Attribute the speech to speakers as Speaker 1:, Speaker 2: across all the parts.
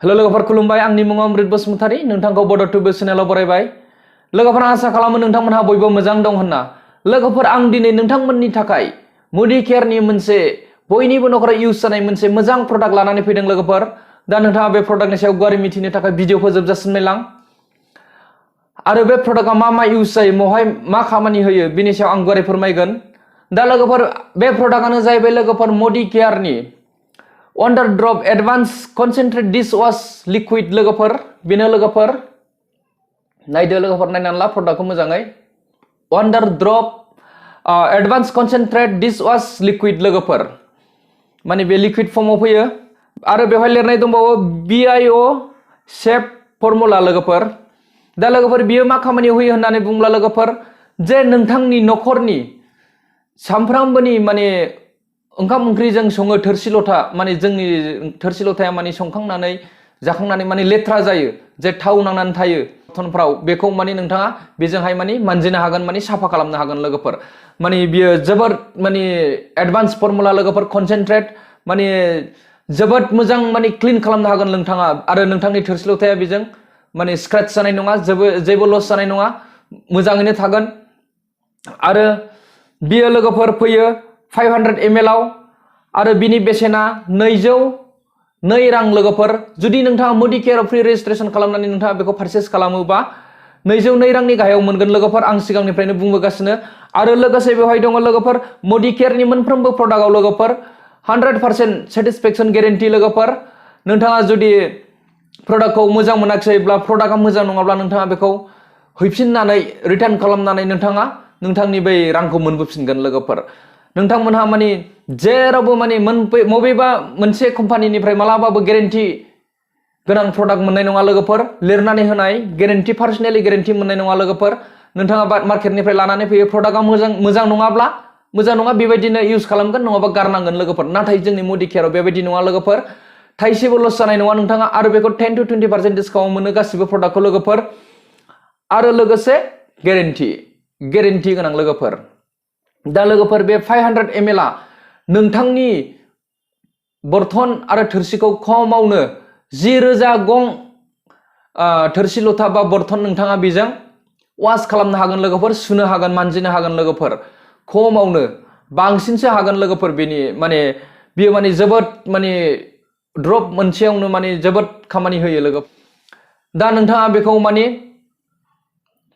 Speaker 1: hello लोगोफोर खुलुमबाय आंनि मुङा अमृत बसुमतारी नोंथांखौ बडोतुबे चेनेलाव बरायबाय लोगोफोर आसा खालामो नोंथांमोनहा बयबो मोजां दं होनना लोगोफोर आं दिनै नोंथांमोननि थाखाय मडिकेयारनि मोनसे बयनिबो नखराव इउज जानाय मोनसे मोजां प्रडाक्ट लानानै फैदों लोगोफोर दा नोंथाङा बे प्रडाक्टनि सायाव गुवारै मिथिनो थाखाय भिडिअखौ जोबजासिम नायलां आरो बे प्रडाक्टआ मा इउज जायो महाय मा खामानि होयो बिनि सायाव आं गुवारै फोरमायगोन दा लोगोफोर बे प्रडाक्टआनो जाहैबाय लोगोफोर मडिकेयारनि Wonder Drop Advanced Concentrate Dishwash Liquid लोगोफोर बेनो लोगोफोर नायदो लोगोफोर नायनानै ला प्रडाक्टखौ मोजाङै Wonder Drop Advanced Concentrate Dishwash Liquid लोगोफोर माने बे लिक्विड फर्मआव फैयो आरो बेवहाय लिरनाय दंबावो BIO सेफ फर्मुला लोगोफोर दा लोगोफोर बियो मा खामानियाव होयो होननानै बुंब्ला लोगोफोर जे नोंथांनि नखरनि सामफ्रामबोनि माने ओंखाम ओंख्रिजों सङो थोरसि लथा माने जोंनि थोरसि लथाया माने संखांनानै जाखांनानै माने लेथ्रा जायो जे थाव नांनानै थायो बर्तनफ्राव बेखौ माने नोंथाङा बेजोंहाय माने मानजिनो हागोन माने साफा खालामनो हागोन लोगोफोर माने बियो जोबोद माने एडभान्स फर्मुला लोगोफोर कनसेन्ट्रेट माने जोबोद मोजां माने क्लिन खालामनो हागोन नोंथाङा आरो नोंथांनि थोरसि लथाया बेजों माने स्क्रेच जानाय नङा जेबो लस जानाय नङा मोजाङैनो थागोन आरो बियो लोगोफोर फैयो 500 ml आव आरो बिनि बेसेना 202 रां लोगोफोर जुदि नोंथाङा मडिकेयाराव फ्रि रेजिस्ट्रेशन खालामनानै नोंथाङा बेखौ पारचेज खालामोबा 202 रांनि गाहायाव मोनगोन लोगोफोर आं सिगांनिफ्रायनो बुंबोगासिनो आरो लोगोसे बेवहाय दङ लोगोफोर मडिकेयारनि मोनफ्रोमबो प्रडाक्टआव लोगोफोर 100% सेटिसफेक्शन ग्यारेन्टी लोगोफोर नोंथाङा जुदि प्रडाक्टखौ मोजां मोनाखैब्ला प्रडाक्टआ मोजां नङाब्ला नोंथाङा बेखौ हैफिननानै रिटार्न खालामनानै नोंथाङा नोंथांनि बै रांखौ मोनबोफिनगोन लोगोफोर नोंथांमोनहा माने जेरावबो माने मबेबा मोनसे कम्पानिनिफ्राय मालाबाबो ग्यारेन्टी गोनां प्रडाक्ट मोननाय नङा लोगोफोर लिरनानै होनाय ग्यारेन्टी पार्सनेलि ग्यारेन्टी मोननाय नङा लोगोफोर नोंथाङा मार्केटनिफ्राय लानानै फैयो प्रडाक्टआ मोजां नङाब्ला मोजां नङा बेबायदिनो इउज खालामगोन नङाबा गारनांगोन लोगोफोर नाथाय जोंनि मडिकेयाराव बेबायदि नङा लोगोफोर थाइसेबो लस जानाय नङा नोंथाङा आरो बेखौ 10 to 20% डिसकाउन्ट मोनो गासिबो प्रडाक्टखौ लोगोफोर आरो लोगोसे ग्यारेन्टी गोनां लोगोफोर दा लोगोफोर बे 500 ml आ नोंथांनि बर्तन आरो थोरसिखौ खमावनो 10,000 गं थोरसि लथा बा बर्तन नोंथाङा बेजों वाश खालामनो हागोन लोगोफोर सुनो हागोन मानजिनो हागोन लोगोफोर खमावनो बांसिनसो हागोन लोगोफोर बेनि माने बियो माने जोबोद माने ड्रप मोनसेयावनो माने जोबोद खामानि होयो लोगो दा नोंथाङा बेखौ माने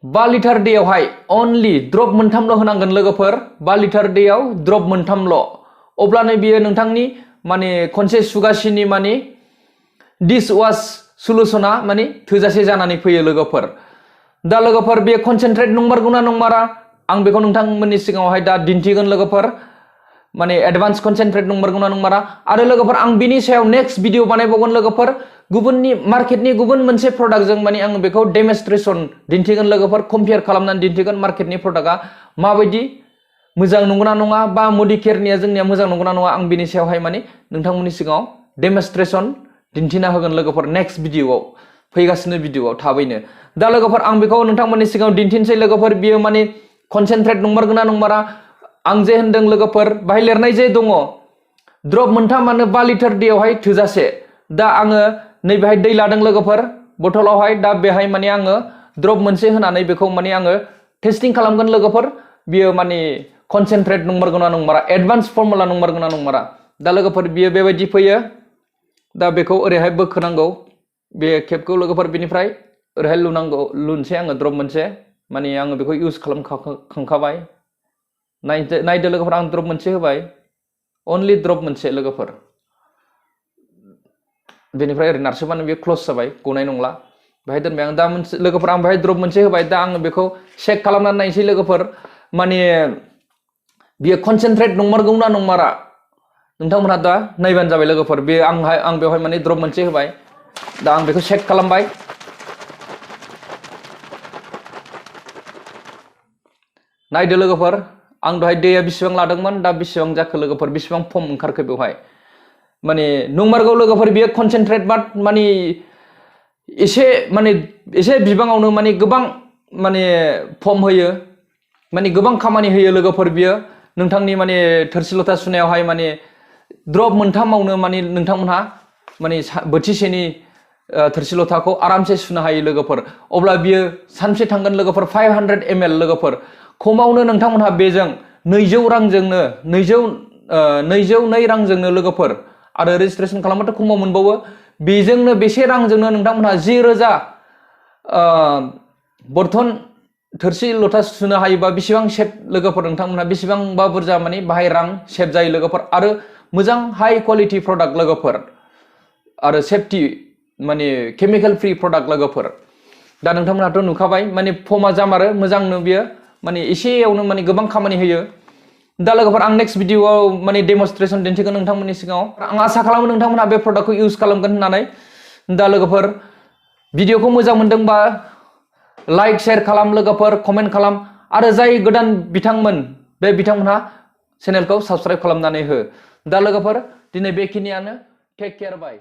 Speaker 1: 5 लिटार दैयावहाय अनलि ड्रप मोनथामल होनांगोन लोगोफोर 5 लिटार दैयाव ड्रप मोनथामल अब्लानो बियो नोंथांनि माने खनसे सुगासिनि माने डिश वाश सलुशना माने थोजासे जानानै फैयो लोगोफोर दा लोगोफोर बे कनसेन्ट्रेट नंमारगौना नंमारा आं बेखौ नोंथांमोननि सिगाङावहाय दा दिन्थिगोन लोगोफोर माने एडभान्स कनसेन्ट्रेट नंमारगौना नंमारा आरो लोगोफोर आं बिनि सायाव नेक्स्ट भिडिअ बानायबावगोन लोगोफोर गुबुननि मार्केटनि गुबुन मोनसे प्रडाक्टजों माने आं बेखौ डेमनस्ट्रेशन दिन्थिगोन लोगोफोर कम्पेयार खालामनानै दिन्थिगोन मार्केटनि प्रडाक्टआ माबायदि मोजां नंगौना नङा बा मडिकेयारनिया जोंनिया मोजां नंगौना नङा आं बिनि सायावहाय माने नोंथांमोननि सिगाङाव डेमनस्ट्रेशन दिन्थिना होगोन लोगोफोर नेक्स्ट भिडिअआव फैगासिनो भिडिअआव थाबैनो दा लोगोफोर आं बेखौ नोंथांमोननि सिगाङाव दिन्थिनोसै लोगोफोर बियो माने कनसेन्ट्रेट नंमारगौना नंमारा आं जे होनदों लोगोफोर बाहाय लिरनाय जे दङ ड्रप मोनथामानो 5 लिटार दैयावहाय थोजासे दा आङो नैबेहाय दै लादों लोगोफोर बथलावहाय दा बेहाय माने आङो ड्रप मोनसे होनानै बेखौ माने आङो टेस्टिं खालामगोन लोगोफोर बियो माने कनसेन्ट्रेट नंमारगौना नंमारा एडभान्स फर्मुला नंमारगौना नंमारा दा लोगोफोर बियो बेबायदि फैयो दा बेखौ ओरैहाय बोखोनांगौ बे केपखौ लोगोफोर बिनिफ्राय ओरैहाय लुनसै आङो ड्रप मोनसे माने आङो बेखौ इउज खालामखांखाबाय नायदो लोगोफोर आं ड्रप मोनसे होबाय अनलि ड्रप मोनसे लोगोफोर बेनिफ्राय ओरै नारसोबानो बे क्लस जाबाय गनाय नंला बेहाय दोनबाय आं दा मोनसे लोगोफोर आं बेहाय ड्रप मोनसे होबाय दा आङो बेखौ चेक खालामनानै नायसै लोगोफोर माने बियो कनसेन्ट्रेट नंमारगौना नंमारा नोंथांमोनहा दा नायबानो जाबाय लोगोफोर बे आं बेवहाय माने ड्रप मोनसे होबाय दा आं बेखौ चेक खालामबाय नायदो लोगोफोर आं दहाय दैया बेसेबां लादोंमोन दा बेसेबां जाखो लोगोफोर बेसेबां फर्म ओंखारखो बेवहाय माने नंमारगौ लोगोफोर बियो कनसेन्ट्रेट बाट माने एसे बिबाङावनो माने गोबां माने फर्म होयो माने गोबां खामानि होयो लोगोफोर बियो नोंथांनि माने थोरसि लथा सुनायावहाय माने ड्रप मोनथामावनो माने नोंथांमोनहा माने बोथिसेनि थोरसि लथाखौ आरामसे सुनो हायो लोगोफोर अब्ला बियो सानसे थांगोन लोगोफोर 500 ml लोगोफोर खमावनो नोंथांमोनहा बेजों 200 रांजोंनो 202 रांजोंनो लोगोफोर आरो रेजिस्ट्रेसन खालामबाथ' खमाव मोनबावो बेजोंनो बेसे रांजोंनो नोंथांमोनहा 10,000 बर्तन थोरसि लथा सुनो हायोबा बेसेबां सेभ लोगोफोर नोंथांमोनहा बेसेबांबा बुरजा माने बाहाय रां सेभ जायो लोगोफोर आरो मोजां हाई क्वालिटी प्रडाक्ट लोगोफोर आरो सेफटि माने केमिकेल फ्रि प्रडाक्ट लोगोफोर दा नोंथांमोनहाथ' नुखाबाय माने फमा जामारो मोजांनो बियो माने एसेयावनो माने गोबां खामानि होयो दा लोगोफोर आं नेक्स्ट भिडिअआव माने डेमनस्ट्रेशन दिन्थिगोन नोंथांमोननि सिगाङाव आं आसा खालामो नोंथांमोनहा बे प्रडाक्टखौ इउज खालामगोन होननानै दा लोगोफोर भिडिअखौ मोजां मोनदोंबा लाइक शेयार खालाम लोगोफोर कमेन्ट खालाम आरो जाय गोदान बिथांमोन बे बिथांमोनहा चेनेलखौ साबस्क्राइब खालामनानै हो दा लोगोफोर दिनै बेखिनियानो टेक केयार बाय